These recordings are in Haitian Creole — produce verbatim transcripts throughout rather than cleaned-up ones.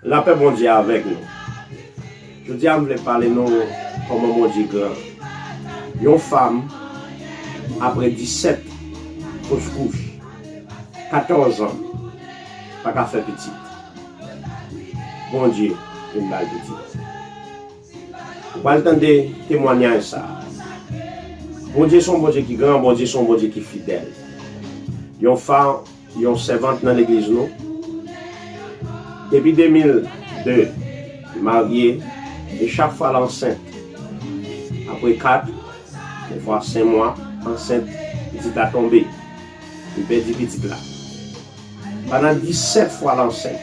Lapè Bondye avèk nou. Jodi a, m vle pale nou kòman Bondye gran. Yon fanm, apre disèt fos kouch, katòz an, pa ka fè pitit. Bondye vin ba l pitit. Ou pral tande temwanyaj sa a. Bondye se yon Bondye ki gran, Bondye se yon Bondye ki fidèl. Yon fanm, yon sèvant nan legliz nou. Depi de mil de, li marye, e chak fwa l ansent, apre kat, defwa senk mwa, ansent, pitit la tonbe. Li pèdi pitit la. Pandan disèt fwa l ansent,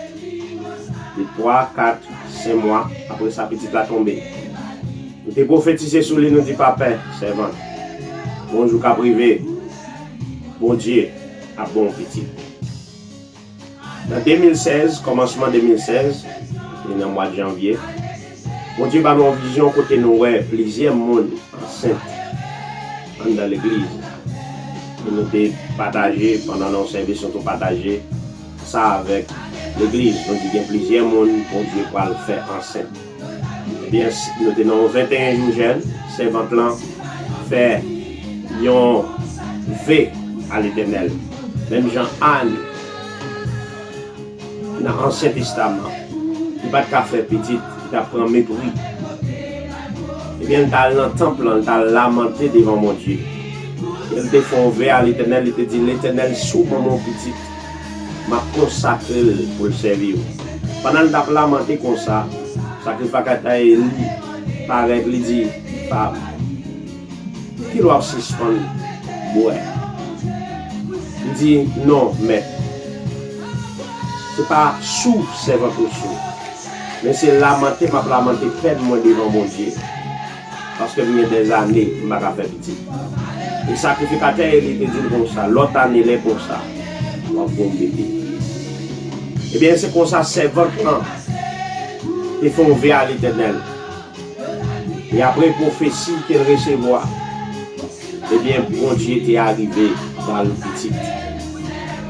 de twa, kat, senk mwa, apre sa, pitit la tonbe. Nou te pwofetize sou li, nou di, "Pa pè, sèvant. Gon jou k ap rive, Bondye ap ba w pitit." Nan de mil sèz, kòmansman de mil sèz, e nan mwa janvye, Bondye ba nou yon vizyon kote nou wè plizyè moun ansent anndan legliz. E nou te pataje, pandan nan yon sèvis, nou te pataje sa avèk legliz. Nou di gen plizyè moun Bondye pral fè ansent. Ebyen, s- nou te nan yon venteyen jou jèn, sèvant lan fè yon ve a Letènèl. Menm jan Ann nan Ansyen Testaman, li pa t ka fè pitit, li t ap pran mepri. Ebyen, li t al nan tanp lan, li t al lamante devan Bondye. E li te fè yon ve a Letènèl, li te di, "Letènèl, si w ban mwen yon pitit, m ap konsakre l pou l sèvi w." Pandan l t ap lamante konsa, sakrifikatè Eli parèt, li di, "Pa, kilè w ap sispann bwè?" Li di, "Non, mèt, se pa sou sèvant ou sou, men se lamante m ap lamante pèn mwen devan Bondye, paske m gen dèzane m pa ka fè pitit." E sakrifikatè Eli te di l konsa, "Lòt ane, lè konsa, w ap gen yon bebe." Ebyen, se konsa sèvant lan te fè yon ve a Letènèl. E apre pwofesi ke l resevwa, ebyen, Bondye te arive ba l pitit.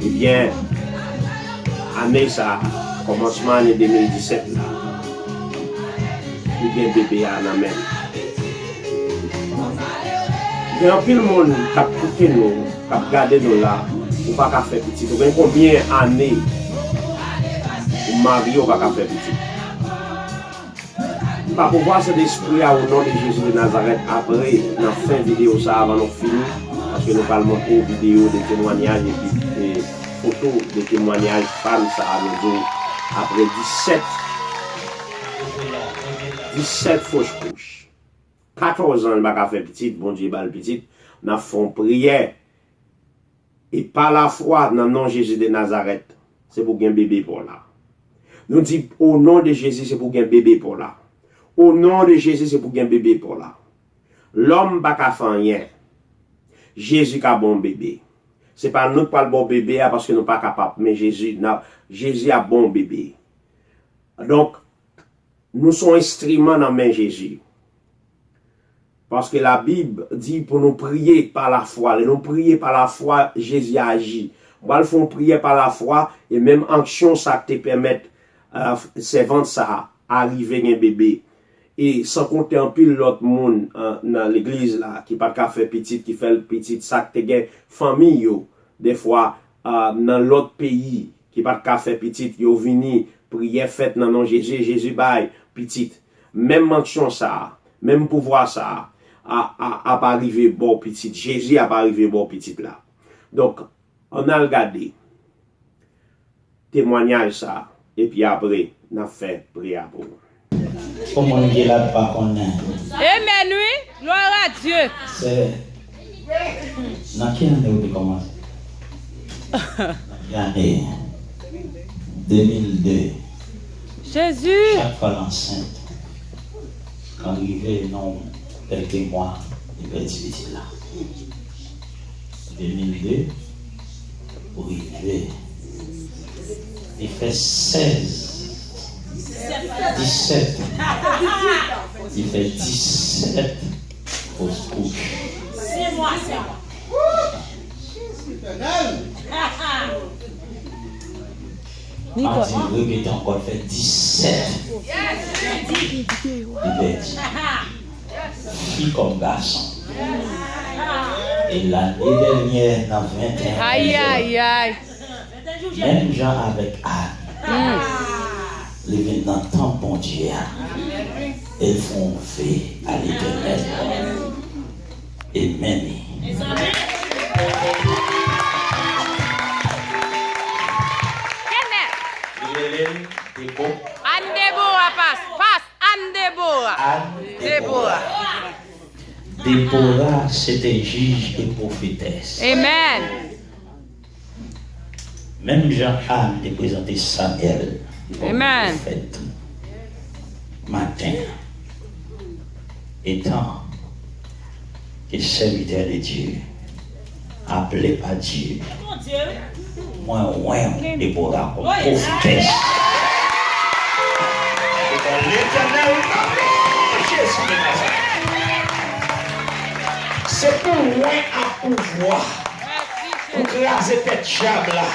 Ebyen, ane sa a, kòmansman ane de mil disèt la, li gen bebe a nan men l. Gen anpil moun k ap koute nou, k ap gade nou la, ou pa ka fè pitit. Ou gen konbyen ane ou marye, ou pa ka fè pitit? Pa pouvwa Sentespri a, o non de Jezi de Nazarèt, apre, nan fen videyo sa a, avan nou fini, paske nou pral montre w videyo de temwanyaj epi, e, foto de temwanyaj fanm sa a, nou di w, apre disèt, disèt fos kouch, katòz an, li pa ka fè pitit, Bondye ba l pitit, n ap fè yon priyè. E pa lafwa nan non Jezi de Nazarèt, se pou gen bebe pa w la. Nou di, o non de Jezi, se pou gen bebe pa w la. O non de Jezi, se pou gen bebe pa w la. Lòm pa ka fè anyen. Jezi ka ba w bebe. Se pa nou k pral ba w bebe a paske nou pa kapab, men Jezi, n ap, Jezi ap ba w bebe. Donk, nou se yon enstriman nan men Jezi. Paske Labib di pou nou priye pa lafwa. Lè nou priye pa lafwa, Jezi aji. M pral fè yon priyè pa lafwa, e menm onksyon sa k te pèmèt, eh, sèvant sa a arive gen bebe. E san konte anpil lòt moun, eh, nan legliz la ki pa t ka fè pitit, ki fè pitit, sa k te gen fanmi yo, dèfwa, eh, nan lòt peyi, ki pa t ka fè pitit, yo vini, priyè fèt nan non Jezi, Jezi bay pitit. Menm onksyon sa a, menm pouvwa sa a, a, a, ap arive ba w pitit. Jezi ap arive ba w pitit la. Donk, ann al gade temwanyaj sa a, epi apre, n ap fè priyè pou ou. Kòman l ye la, pa konnen. Amen, wi. Gloire à Dieu. Sè, nan ki ane ou te kòmanse? Nan ki ane? De mil de. Jezi. Chak fwa l ansent, kan rive nan kèlke mwa, li pèdi pitit la. De mil de, pou rive. Li fè sèz, disèt. Li fè disèt fos kouch. Senk mwa, senk mwa. Mwen di repete ankò, l fè disèt li pèdi. Fi kòm gason. E lane dènyè nan venteyen Ayayay. Menm jan avèk Ann, li vin nan tanp Bondye a, e l fè yon ve a Letènèl. Amen. Li rele l Debo. Ann Debora, pas, pas, Ann Debora. Ann Debora. Debora se te jij e pwofetès. Amen. Menm jan Ann te prezante Samyèl kòm pwofèt maten an, etan ke sèvitè de Dye, aple pa Dye, mwen wè w Debora kòm pwofetès. Letènèl, nan non Jezi de Nazarèt. Se pou wen ak pouvwa pou kraze tèt dyab la,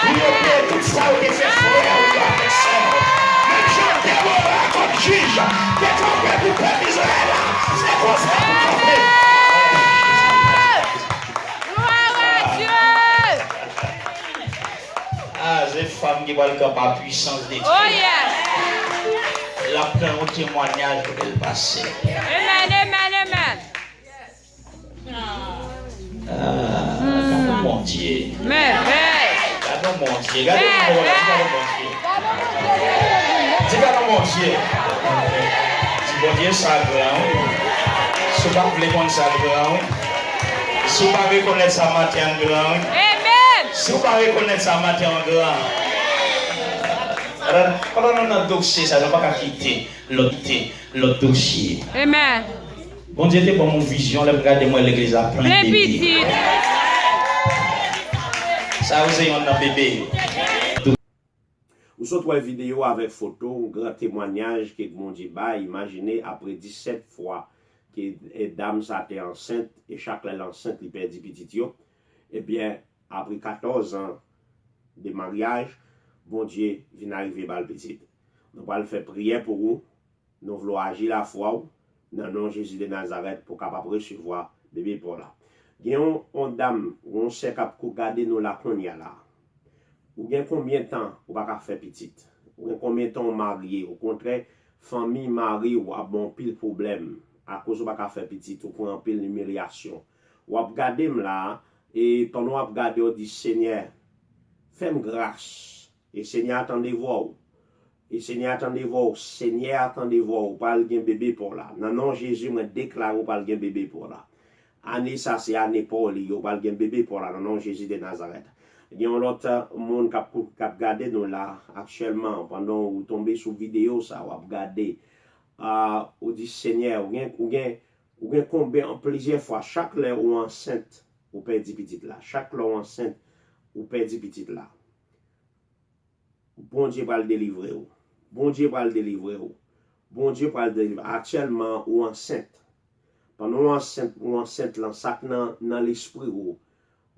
pou yo peye tout sa yo te fè frè ou yo avèk sè ou. Menm jan Debora kòm jij te kanpe pou pèp Izrayèl la, se konsa pou kanpe. Gloire à Dieu! Ah, se fanm ki pral kanpe a pwisans de Dye. Oh, yes. L ap pran yon temwanyaj kote l pase. Amen, amen, amen. Ah, gade Bondye. Mèvèy. Gade Bondye. Gade moun la, di gade Bondye. Di gade Bondye. Di Bondye sa gran, wi. Si w pa vle konn sa gran, wi. Si w pa rekonèt sa maten an gran, wi. Amen. Si w pa rekonèt sa maten an gran. Pandan, pandan nou nan dosye sa, nou pa ka kite lòt, kite lòt dosye. Amen. Bondye te ban m yon vizyon, lè m gade m wè legliz la plen bebe. Sa yo se yonn nan bebe yo. Ou sot wè videyo avèk foto, yon gran temwanyaj ke Bondye bay, imajine apre disèt fwa ke, e, dam sa te ansent, e chak lè l ansent, li pèdi pitit yo. Ebyen, apre katòz an de maryaj, Bondye vin arive ba l pitit. Nou pral fè priyè pou ou. Nou vle w aji lafwa w nan non Jezi de Nazarèt pou w kapab resevwa bebe pa w la. Gen yon, yon dam, yon sè k ap kou-, gade nou la kounye a la. Ou gen konbyen tan ou pa ka fè pitit? Ou gen konbyen tan w marye? Okontrè, fanmi mari w ap ba w anpil pwoblèm akoz ou pa ka fè pitit, ou pran anpil imilyasyon. W ap gade m la, e pandan w ap gade, w di, Senyè, fè m gras. E Senyè a tande vwa w. E Senyè a tande vwa w. Senyè a tande vwa w. Ou pral gen bebe pa w la. Nan non Jezi, mwen deklare ou pral gen bebe pa w la. Ane sa se ane pa w li ye. Ou pral gen bebe pa w la nan non Jezi de Nazarèt. Gen yon lòt, uh, moun k ap, k ap gade nou la aktyèlman, pandan ou tonbe sou videyo sa, w ap gade. Ah, ou di, Senyè, ou gen, ou gen, ou gen konbyen, plizyè fwa, chak lè ou ansent, ou pèdi pitit la. Chak lè ou ansent, ou pèdi pitit la. Bondye pral delivre w. Bondye pral delivre w. Bondye pral delivre. Aktyèlman, ou ansent. Pandan ou ansent, ou ansent lan, sa k nan, nan lespri w,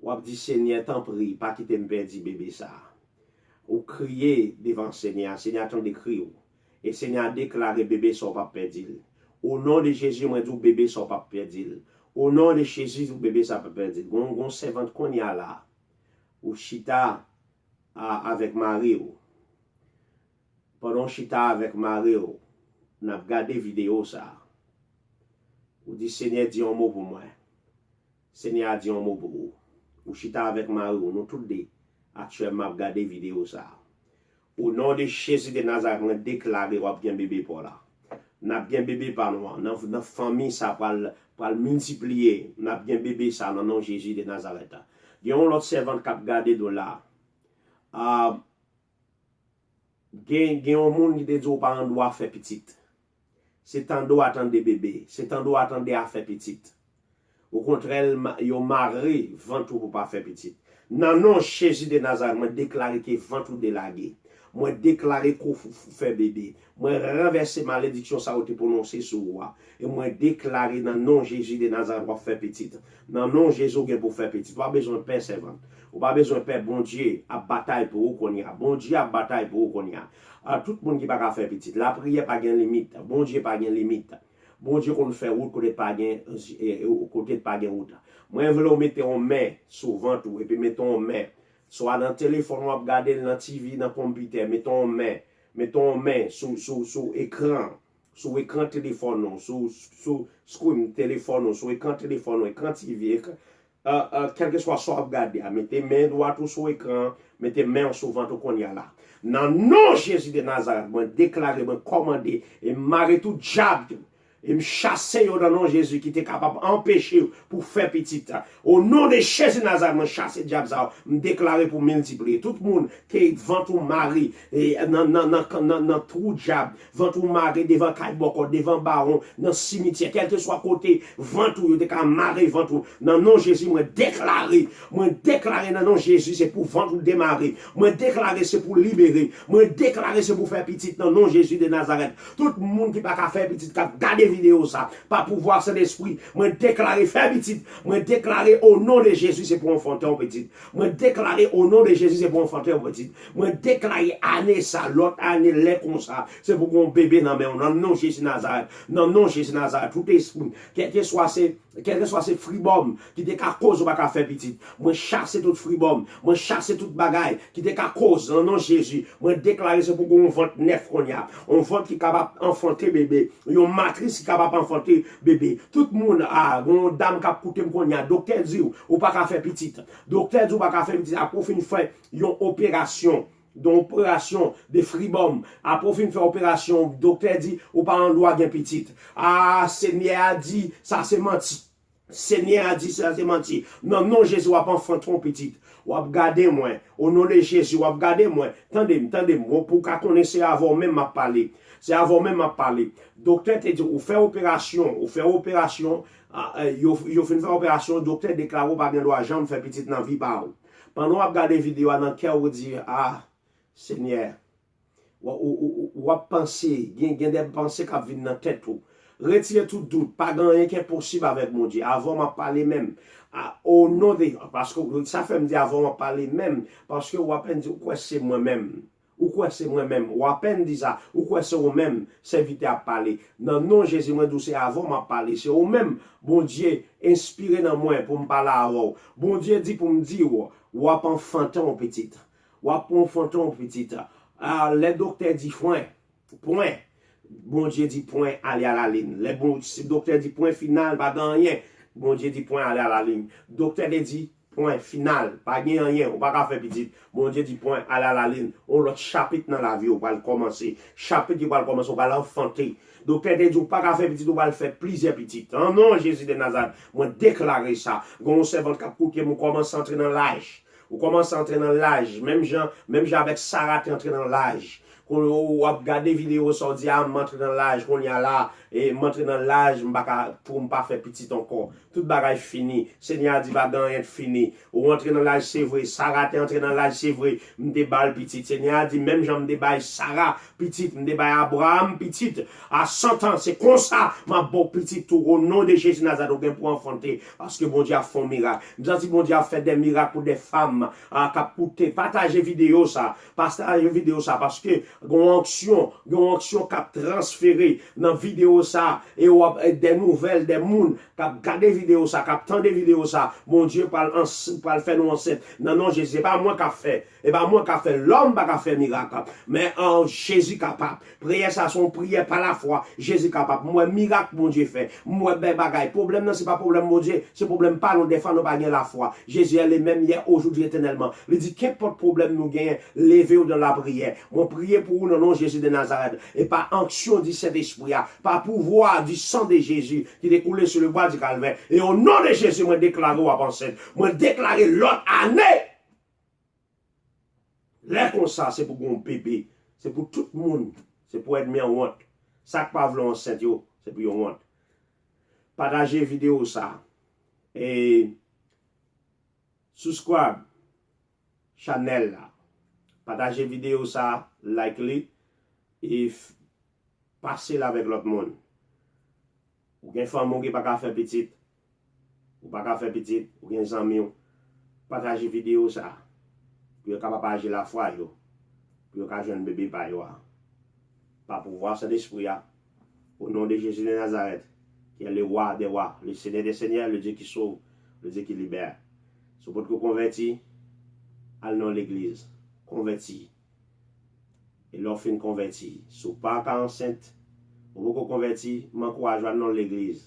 w ap di, Senyè, tanpri, pa kite m pèdi bebe sa a. Ou kriye devan Senyè a, Senyè a tande kri w. E Senyè a deklare bebe sa w p ap pèdi l. O non de Jezi, mwen di w, bebe sa w p ap pèdi l. O non de Jezi, bebe sa p ap pèdi l. Gon, gon sèvant kounye a la, ou chita a, avèk mari w. Pandan w chita avèk mari w, n ap gade videyo sa a. Ou di, Senyè, di yon mo pou mwen. Senyè a di yon mo pou ou. Ou chita avèk mari w, nou tout de aktyèlman ap gade videyo sa a. O non de Jezi de Nazarèt, mwen deklare w ap gen bebe pa w la. N ap gen bebe pa nou an. Nan, nan fanmi sa pral, pral miltipliye. N ap gen bebe sa nan non Jezi de Nazarèt. Gen yon lòt sèvant k ap gade nou la. Ah, gen, gen yon moun ki te di w pa an dwa fè pitit. Se tande w a tande bebe. Se tande w a tande a fè pitit. Okontrè, l ma-, yo mare vant ou pou pa fè pitit. Nan non Jezi de Nazarèt, mwen deklare ke vant ou delage. Mwen deklare ke w f- f- fè bebe. Mwen ranvèse malediksyon sa yo te pwononse sou ou a. E mwen deklare nan non Jezi de Nazarèt w ap fè pitit. Nan non Jezi w gen pou w fè pitit. W pa bezwen pè sèvant. Ou pa bezwen pè, Bondye ap batay pou ou kounye a. Bondye ap batay pou ou kounye a. A tout moun ki pa ka fè pitit. Lapriyè pa gen limit. Bondye pa gen limit. Bondye konn fè wout kote pa gen, e, e, kote pa gen wout. Mwen vle w mete yon men sou vant ou, epi mete yon men. Swa nan telefòn w ap gade l, nan T V, nan konpitè, mete yon men. Mete yon men sou, sou, sou ekran. Sou ekran telefòn ou, sou, sou screen telefòn ou, sou ekran telefòn ou, ekran T V, ekran, kèlkeswa sa w ap gade a, mete men dwat ou sou ekran an, mete men w sou vant ou kounye a la. Nan non Jezi de Nazarèt, mwen deklare, mwen kòmande, e m mare tout djab, e m chase yo nan non Jezi ki te kapab anpeche w pou fè pitit. O non de Jezi Nazarèt, mwen chase djab sa yo, m deklare pou miltipliye. Tout moun ke vant ou mare, e, nan, nan, nan, nan, nan twou djab, vant ou mare devan kay bòkò, devan bawon, nan simityè, kèlkeswa kote vant ou, yo te ka mare vant ou. Nan non Jezi, mwen deklare, mwen deklare nan non Jezi, se pou vant ou demare. Mwen deklare se pou libere. Mwen deklare se pou fè pitit nan non Jezi de Nazarèt. Tout moun ki pa ka fè pitit, k ap gade videyo sa, pa pouvwa Sentespri, mwen deklare fè pitit. Mwen deklare o non de Jezi, se pou anfante yon pitit. Mwen deklare o non de Jezi, se pou anfante yon pitit. Mwen deklare ane sa, lòt ane, lè konsa, se pou gen yon bebe nan men w, nan non Jezi Nazarèt. Nan non Jezi Nazarèt, tout espri, kèlkeswa se, kèlkeswa se fribòm ki te ka koz ou pa ka fè pitit, mwen chase tout fribòm, mwen chase tout bagay ki te ka koz, nan non Jezi, mwen deklare se pou gen yon vant nèf kounye a, yon vant ki kapab anfante bebe, yon matris ki kapab anfante bebe. Tout moun, a, gen yon dam k ap koute m kounye a, doktè di w, ou pa ka fè pitit. Doktè di w pa ka fè pitit, apre w fin fè yon operasyon, yon operasyon de fribòm. Apre w fin fè operasyon, doktè di ou pa andwa gen pitit. A, Senyè a di sa se manti. Senyè a di sa se manti. Nan non Jezi, w ap anfante yon pitit. W ap gade mwen. O non de Jezi, w ap gade mwen. Tande m, tande m. Bon, pou w ka konnen se avè w menm m ap pale. Se avè w menm m ap pale. Doktè te di ou fè operasyon, ou fè operasyon, a, e, yo, yo fin fè operasyon, doktè deklare w pa gen dwa janm fè pitit nan vi pa w. Pandan w ap gade videyo a, nan kè w ou di, a, Senyè, w, w, w, w ap panse, gen, gen de panse k ap vin nan tèt ou. Retire tout dout, pa gen anyen ki enposib avèk Bondye. Avè w m ap pale menm. A, o non de, paske sa fè m di avè w m ap pale menm, paske w apèn di ou kwè se mwen menm. Ou kwè se mwen menm. W apèn di sa, ou kwè se ou menm, sèvitè ap pale. Nan non Jezi, mwen di w se avè w m ap pale. Se ou menm, Bondye enspire nan mwen pou m pale avè w. Bondye di pou m di w, w ap anfante yon pitit. W ap anfante yon pitit. A, lè doktè di pwen, pwen, Bondye di pwen, ale alalin. Lè bon, si doktè di pwen final, pa gen anyen, Bondye di pwen, ale alalin. Doktè te di pwen final, pa gen anyen, ou pa ka fè pitit. Bondye di pwen, ale alalin. Yon lòt chapit nan lavi w pral kòmanse. Chapit ki pral kòmanse, ou pral anfante. Doktè te di ou pa ka fè pitit, ou pral fè plizyè pitit. An non Jezi de Nazarèt, mwen deklare sa. Gen yon sèvant k ap koute m, ou kòmanse antre nan laj. Ou kòmanse antre nan laj, menm jan, menm jan avèk Sara te antre nan laj. Kounye w ap gade videyo sa, w di, a, m antre nan laj, kounye a la, e, m antre nan laj, m pa ka, pou m pa fè pitit ankò. Tout bagay fini. Senyè a di, pa gen anyen k fini. Ou antre nan laj, se vre. Sara te antre nan laj, se vre. M te ba l pitit. Senyè a di, menm jan m te bay Sara pitit, m te bay Abraham pitit. A san tan, se konsa m ap ba w pitit tou. O non de Jezi Nazarèt, ou gen pou anfante, paske Bondye ap fè yon mirak. M santi Bondye ap fè de mirak pou de fanm, a, k ap koute. Pataje videyo sa. Pataje videyo sa, paske gen yon onksyon, gen yon onksyon k ap transfere nan videyo sa. E w ap, e de nouvèl, de moun k ap gade videyo sa, k ap tande videyo sa. Bondye pral ans-, pral fè nou ansent. Nan non Jezi, se pa mwen k ap fè. E pa mwen ka fè, lòm pa ka fè mirak. Men, an, Jezi kapab. Priyè sa se yon priyè pa lafwa. Jezi kapab. M wè mirak Bondye fè. M wè bèl bagay. Pwoblèm nan se pa pwoblèm Bondye, se pwoblèm pa nou. Dèfwa nou pa gen lafwa. Jezi a le menm yè, ojodi, etènèlman. Li di, kenpòt pwoblèm nou genyen, leve w nan lapriyè. Mwen priye pou ou nan non Jezi de Nazarèt. E pa onksyon di Sentespri a, pa pouvwa di san de Jezi ki te koule sou le bwa di Kalvè. E o non de Jezi, mwen deklare w ap ansent. Mwen deklare lòt ane. Lè konsa, se pou gen yon bebe. Se pou tout moun. Se pou ènmi an wont. Sa k pa vle w ansent yo, se pou yo wont. Pataje videyo sa. E subscribe chanèl la. Pataje videyo sa, like li, e pase l avèk lòt moun. Ou gen fanmi w ki pa ka fè pitit, ou pa ka fè pitit, ou gen zanmi w, pataje videyo sa pou yo kapab aji lafwa yo, pou yo ka jwenn bebe pa yo a. Pa pouvwa Sentespri a, au nom de Jésus de Nazareth, qui est le roi des rois, le Seigneur des seigneurs, le Dieu qui sauve, le Dieu qui libère. Si w potko konvèti, al nan legliz, konvèti. E lè w fin konvèti, si w pa ka ansent, ou poko konvèti, m ankouraje w al nan legliz.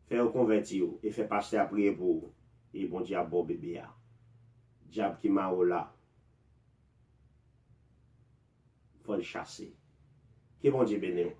Fè yo konvèti w e fè pastè a priye pou ou. E Bondye ap ba w bebe a. Dyab ki mare w la, fò l chase. Ke Bondye beni w.